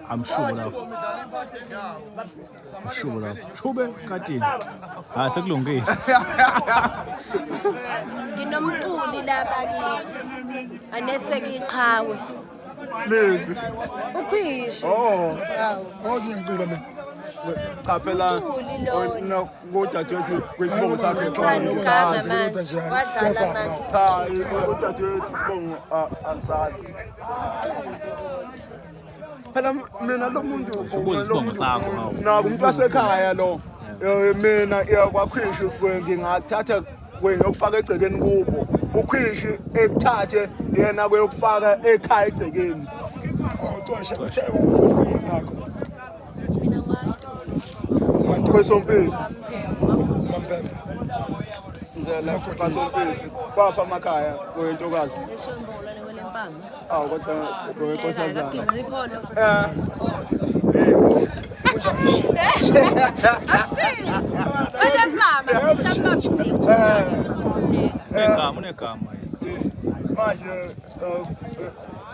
Amshubo lapho. Mshubo lapho. Shube katini. Hayi sekulungile. Nginomculi lapha kithi. Aneseke iqhawe. Levi. Ukhwishi. Oh. Hawu. Oh ngiyacula mina. Cha phela Umculi lona. Kodadewethu kwisibongo sakhe Uthanda ukuganga ngisazi. manje. Wadlala manje. Cha, udadewethu isibongo angisazi. Phela mina lo muntu Ubuza isibongo sakho, hawu. Naku umuntu wasekhaya lo. Mina kwakhwishi ngingathatha ngiyokufaka egcekeni kubo. Ukhwishi ekuthathe yena kuyokufaka ekhaya egcekeni. Awucoshe uthe isimo sakho. Mina ngwantolo. Kwesompisi. Mampembe. Ngizela kwasompisi. Kwapha amakhaya kwentokazi. Eshombolo kwelempama. Awu kodwa kwenkosazana. Kaginqa ipholo. Eh. Hey boss. Akusithi. Kwelempama sihlamba mzimba. Unegama unegama yesi. Manje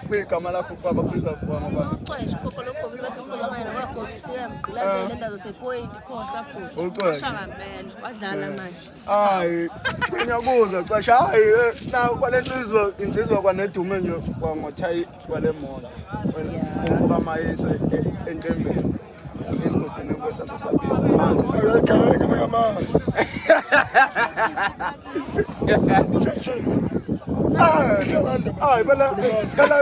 kwigama lakho baba kubiza ngoba Ucweshe ugogo logobile bathi ugogo wangena kwagobisa iyamgqilaza le ndawo sepoint khohlwa futhi. Ucweshe. Usha ngempela wadlala manje. Hayi, ngiyakuzwa xesha hayi na kwale nsizwa insizwa kwanedume nje kwangothayi kwale mola. Umfoka mayise entembeni. Esigodini kwesasosabiza manje. Uyayigala ngama yama. Hayi phela phela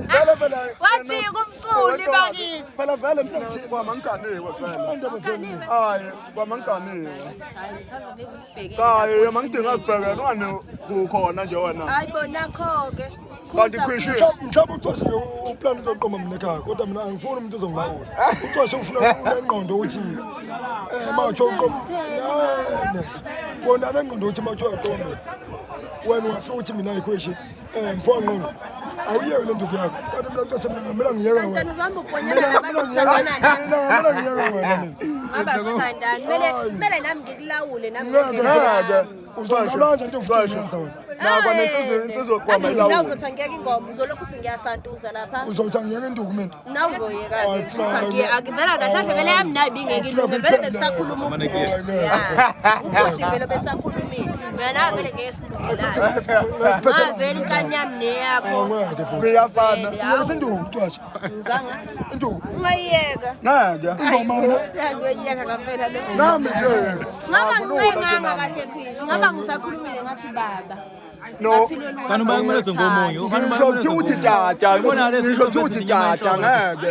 vele phela Wajika umculi bakithi. Phela vele mina kwamanganiwe vele. Hayi kwamanganiwe. Hayi ngisazoke ngikubheke. Cha yema ngidinga kubheka ngani kukhona nje wena. Hayi bo nakho ke. Kanti khwishi. Mhlawumbe ucoshe uplan uzoqoma mina ekhaya kodwa mina angifuni umuntu ozongilawula. Ucoshe ufuna unengqondo ukuthi mawutsho uqoma. Nene. Wona nengqondo ukuthi mawutsho uqoma. Wena ungafika uthi mina ayikhweshi mfo ngqondo. Awuyeke le nduku yakho. Kanti mina ucoshe mina ngamela ngiyeke Kanti wena. uzohamba ubhonyana nabantu uthandana nabo. Mina ngamela ngiyeke wena mina. Ngaba sithandani. Kumele kumele nami ngikulawule nami Ngeke. ngendlela Ngeke. yami. Uzongilawula kanjani into ofuna ukuyenza wena? Nakwa nensizwa insizwa kwama Angithi nawe ilawula. uzothi angiyeke ingoma uzolokhu uthi ngiyasantuza lapha. Uzothi angiyeke induku mina. Nawe uzoyeka Hayi, ke uthi angivela kahle kahle vele yami nayo ibingeke ilunge vele bekusakhuluma Amane ubhuti. kuyena. Yeah. Ubhuti vele besakhulumile. Mina nawe vele ngeke silungelane. Ngiphethe Vele inkani yami neyakho. ngeke futhi. Kuyafana. Vele, hawu, Uyeza induku cwasha. ngizanga. Induku. Ungayiyeka. Ngeke. Ingoma wena. Yazi uyiyeka ngempela le. Nami nje. Ngaba ngincenganga kahle Khwishi, ngaba ngisakhulumile ngathi baba. No. Ngathi lolu Kanti ubani kumele ngomunye? Ngisho kuthiwa uthi tata, ngisho kuthiwa uthi tata ngeke.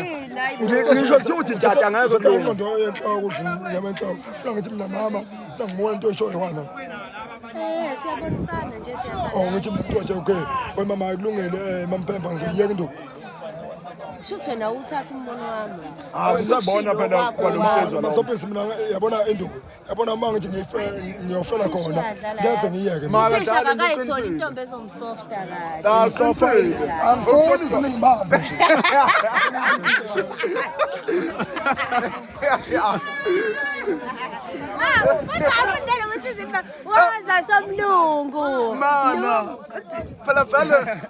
Ngisho kuthiwa uthi tata ngeke Uthatha kulunge. ingqondo yenhloko udla inyama yenhloko. Funa ngithi mina mama, funa ngibone into oyishoyo wena. Siyabonisana nje Oh siyathandana. ngithi mina cwasha okay. We mama akulungile mampemba ngizoyiyeka induku. Shuthi wena uthatha umbono wami. Hayi usabona phela kwalomsizwa lo. Masophisi mina yabona induku. Yabona uma ngithi ngiyofela khona. Ngeze ngiyeke. mina. Maka Khwishi dlala akakayitholi into intombi ezomsofta kahle. La sofa. Angifuni iziningibambe nje. Kodwa abundele ukuthi izimba waza somlungu. Mana. Phela vele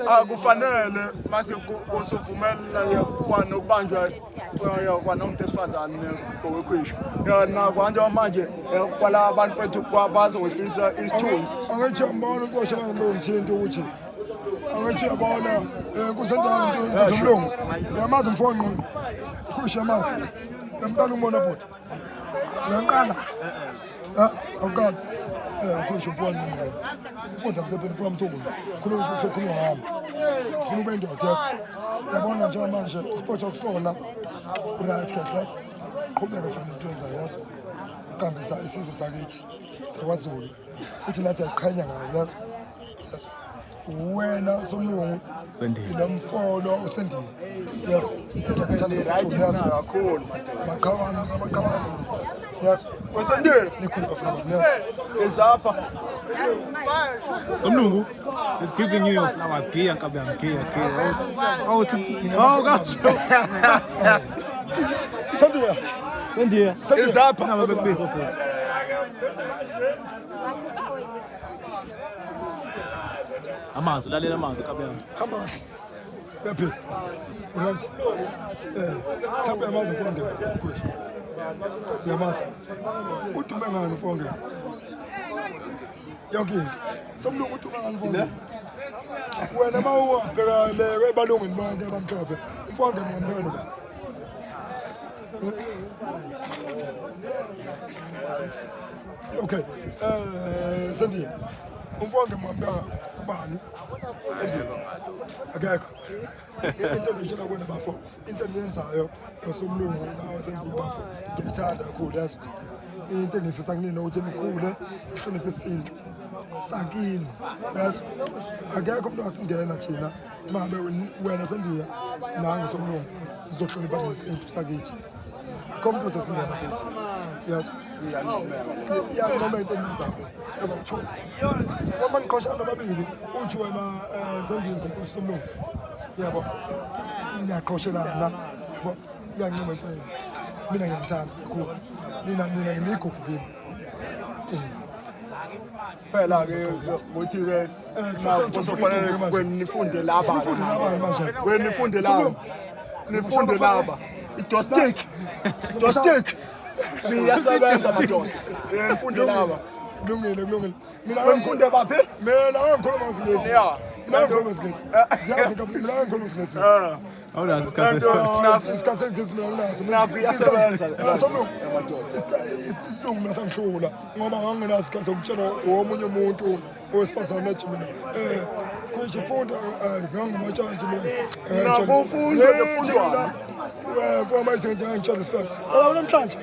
akufanele mase kusuvumela kwanokubanjwa kwanomuntu esifazane ngokwekhwisha. Na kwanje manje kwala abantu bethu kwabazowehlisa isithunzi. Angithi uyambona ucoshe manje ngithinta ukuthi angithi uyabona kuzenzani into zomlungu. Uyamazi mfo ngqondo. Khushe amazi. Uyamqala umbona bhuti. Uyamqala. Ha, awuqala. Khushe mfo ngqondo. Ufunda msebenzi mfo msuku. Khuluma usekhuluma ngami. Ufuna ube indoda yes. Uyabona nje manje sport okusona. Right kahle yes. Qhubeka futhi into yenzayo yes. Uqambisa isizwe sakithi sakwaZulu. Futhi nathi siyayiqhenya ngayo yazi. Wena somlungu Sendile. lo mfolo usendile. Yes. Ngiyakuthanda kakhulu yazi. Kakhulu. Maqhawane amaqhawane. Yes. Kwesendile Nikhulu bafana bami. Yes. izapha. Somlungu is giving you your flowers. Giya nkabi yami, giya, giya. Oh, oh, gosh. Sendile. Sendiya. Izapha. Naba bekubiza ubhuti. Amazwi, lalela amazwi nkabi yami. Hamba kahle. Uyaphila? Right. Mhlawumbe uyamazi umfowangena Khwishi. Uyamazi. Udume ngani umfowangena? Yonke into. Somlungu udume ngani umfowangena? Wena uma ungabheka le ebalungwini bonke abamhlophe, umfowangena ungambheka nobani? Okay. Sendiye. Umfowangena ungambheka ubani? Endiye. Akekho. Into engiyitshela kuwena bafo, into engiyenzayo nosomlungu nawe sendiye bafo, ngiyayithanda kakhulu yazi. Into engifisa kunina ukuthi nikhule, nihloniphe isintu sakini. Yazi. Akekho umuntu ongasingena thina mabe wena sendiya nangu somlungu sizohlonipha nesintu sakithi. Akho umuntu ozosingena futhi. Yazi. Iyancoma into engiyenzayo. Ngoba kuthiwa uma niqhoshana nobabili uthi wena sendiye senkosi somlungu. Yabo. Niyaqhoshelana. Yabo. Iyancoma into yenu. Mina ngiyamthanda kakhulu. Nina niyigugu kimi. Phela ke ukuthi ke kuzofanele kweni nifunde laba. Nifunde laba manje. Kweni nifunde laba. Nifunde laba. Idostik. Idostik. Siyasebenza madoda. Nifunde laba. Kulungile, kulungile. Mina Wemfunde baphi? Mina ngikhuluma ngesiNgisi. Yeah. Mina ngikhuluma ngesiNgisi. Ziyazi kabi mina ngikhuluma ngesiNgisi. Awunaso isikhathi. Isikhathi sesiNgisi mina nginaso. Nakho iyasebenza. Somlungu. Isilungu mina sangihlula ngoba ngangenaso isikhathi sokutshela womunye umuntu owesifazane ethi mina Khwishi funda ngangimatshantshi mina. Nakufundwa kufundwa. Mfowethu izinto ngangitshela isihlahla. Kodwa namhlanje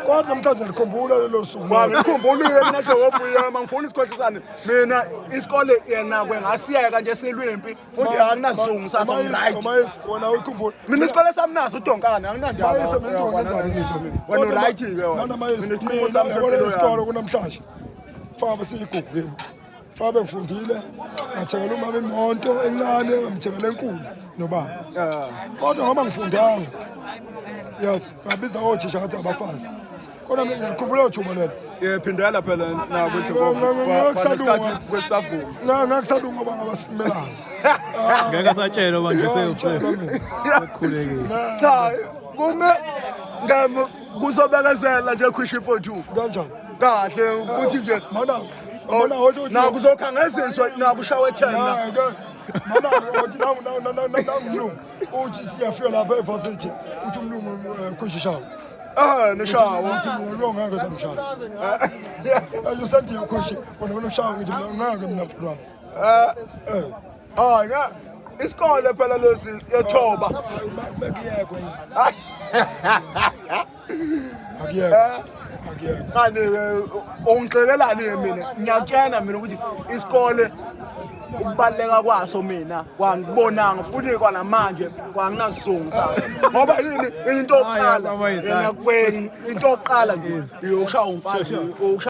kodwa namhlanje ngikhumbula lelo suku. Ngikhumbulile mina Jehova uyama ngifuna isikhohlisane. Mina isikole yena kwengasiyeka nje silwimpi futhi anginazungu sasa right. Wena ukhumbula. Mina isikole sami naso udonkana anginandaba. Mayise mina into ngendaba ngisho. Wena right ke wena. Nana mayise Mina isinqumo sami mina sempilo isikole yami. kunamhlanje. Faba siyigugu kimi. Faba ngifundile ngathengela umama imoto encane ngamthengela enkulu nobaba. Kodwa ngoba ngifundanga. Ya ngabiza othisha ngathi abafazi. Kodwa mina ngikhumbula ujuba lelo. Phindela phela nako Ngakusalunga. kwesavuma. Ngakusalunga ngoba ngabasimelana. Ngeke asatshelwa manje Ngitshela mina. sekukhulekile. Cha kume ngam kuzobekezela nje Khwishi 42. Kanjani? Kahle ukuthi nje Mana mana hothi nakuzokhangeziswa nakushawe 10. Hayi ke. Mana uthi nangu nangu nangu nangu mlungu. Uthi siyafika lapha evarsity. Uthi umlungu Khwishi shawo. Ah nishawa. Uthi mina lo ngeke ngishaya. Ayo sendiye Khwishi. Wena wena ushawa ngithi mina ngeke mina mfana wami. Eh. Hayi nga isikole phela lesi yethoba. Makuyekwe. Akuyekwe. Akuyekwe. Ngani ungixelelani ke mina? Ngiyakutshela mina ukuthi isikole ukubaluleka kwaso mina kwangibonanga futhi kwanamanje kwanginasizungu saso. Ngoba yini into yokuqala Hayi, yena kweni into yokuqala nje iyokushaya umfazi.